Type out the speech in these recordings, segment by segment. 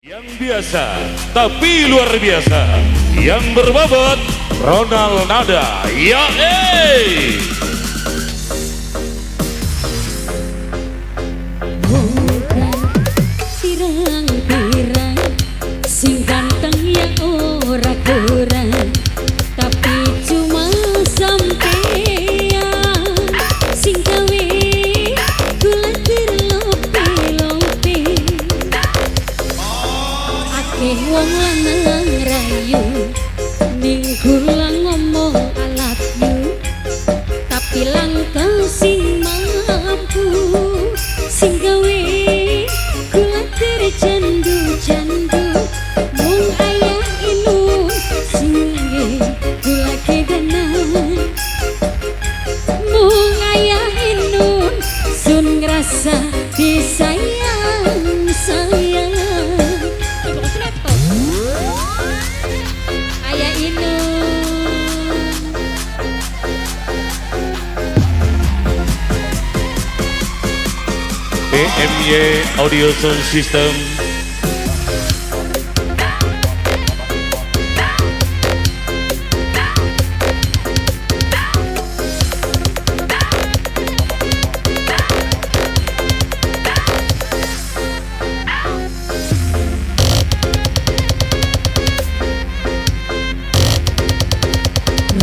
Yang biasa, tapi luar biasa. Yang berbobot, Ronald Nada. Ya, eh. Pirang-pirang sing ganteng ya ora kurang, tapi cuma sampean sing gawe kula terlope-lope. Akeh wong lanang rayu ning kula ngomong I love you, tapi langka sing mampu sing gawe kula tercandu-candu. Mung ayah inu sing kula kedanan, mung ayah inun sun ngrasa disayang sayang. Ayah inun PMY Audio Sound System.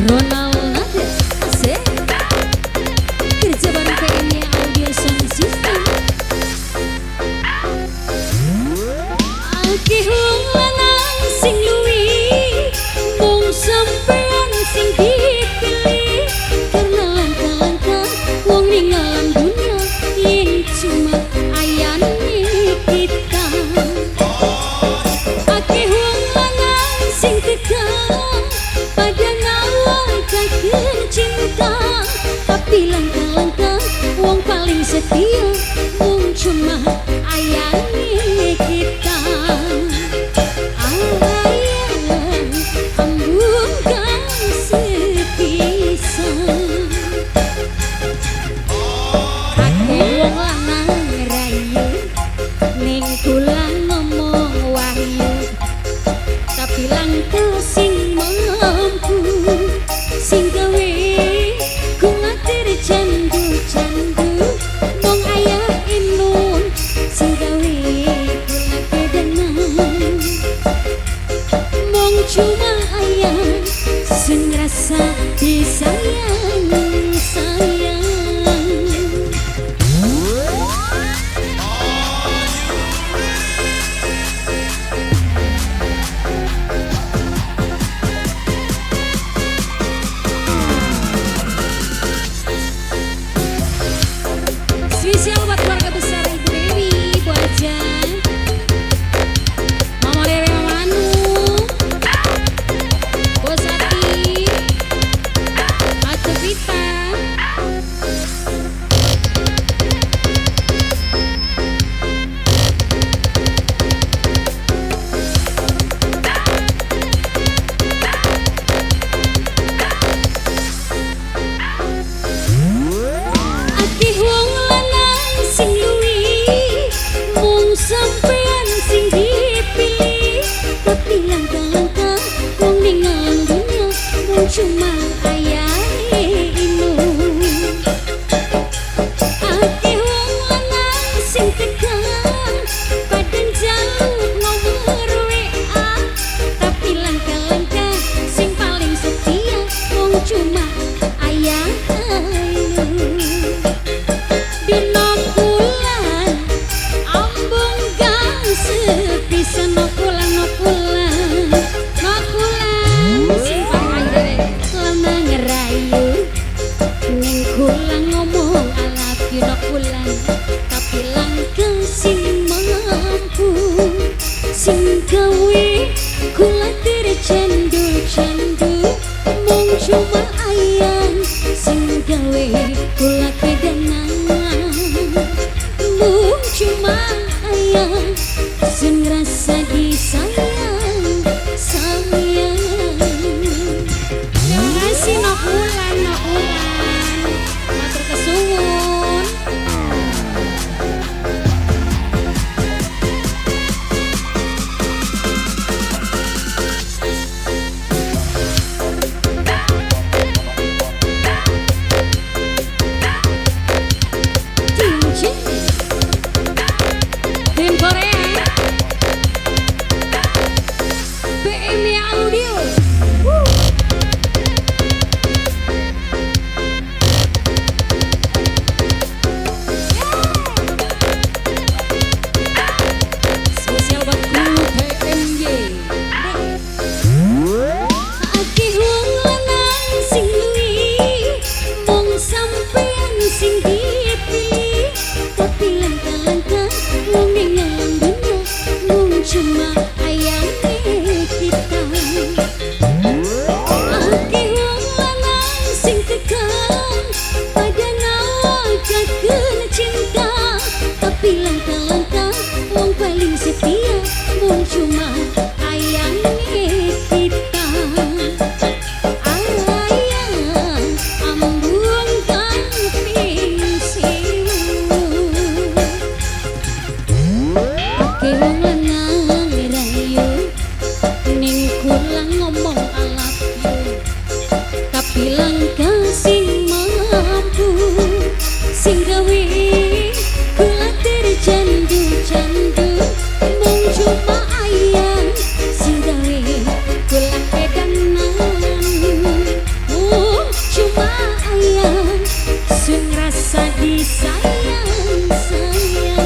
Ronald Nada asik kerja bareng PMY Audio Sound System. Akeh wong lanang sing luwih mung sampean sing dipilih, karena langka-langka wong ning alam dunya yen cuma ayane kita. Akeh wong lanang sing teka pada nawakaken cinta, tapi langka-langka wong paling setia mung cuma ayane kita. Ayang ambung kang sepisan. Akeh wong lanang rayu ning kula ngomong wahyu, tapi langka sing mampu sing gawe kula tercandu-candu. Mung ayah inun sing gawe kula kedanan, mung cuma ayah sing ngrasa disayang sayang. Spesial buat keluarga besar Ibu Dewi, Bu Ajan, Mama Rere, Mama Anu, Bos Ati, Atu Vita. Akeh wong lanang sing luwih mung sampean sing dipilih, tapi langka-langka wong ning alam dunya mung cuma ayahe inun. Akeh wong lanang sing teka padha njaluk nomor WA, tapi langka-langka sing paling setia mung cuma ayah inun. Dina kula ambung gang sepisan, no kula no kula no kula sing paling lanang rayu ning kula ngomong I love you no kula, tapi langka sing mampu sing gawe kula tercandu-candu. Mung cuma ayang sing gawe kula kedanan, mung cuma ayang sing ngrasa disayang sayang. Terima kasih no ulan no ulan, matur kesuwun. cuma ayange kita. Akeh wong lanang sing tekan pada nawakaken cinta, tapi langkah-langkah wong paling setia mung cuma ayange kita. Ayang ambung kang ping 1000. Akeh wong lanang rayu ning kula ngomong I love you, tapi langkah sing mampu sing gawe kula tercandu-candu mung cuma ayang sing gawe kula edanan, mung cuma ayang sing rasa disayang sayang.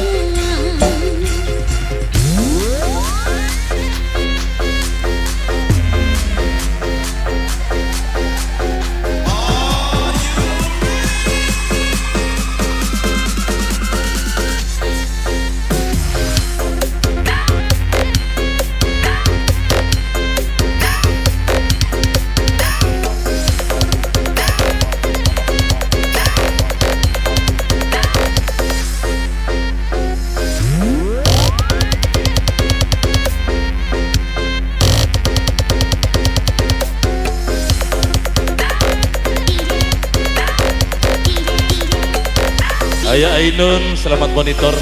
Ayah Ainun, selamat monitor.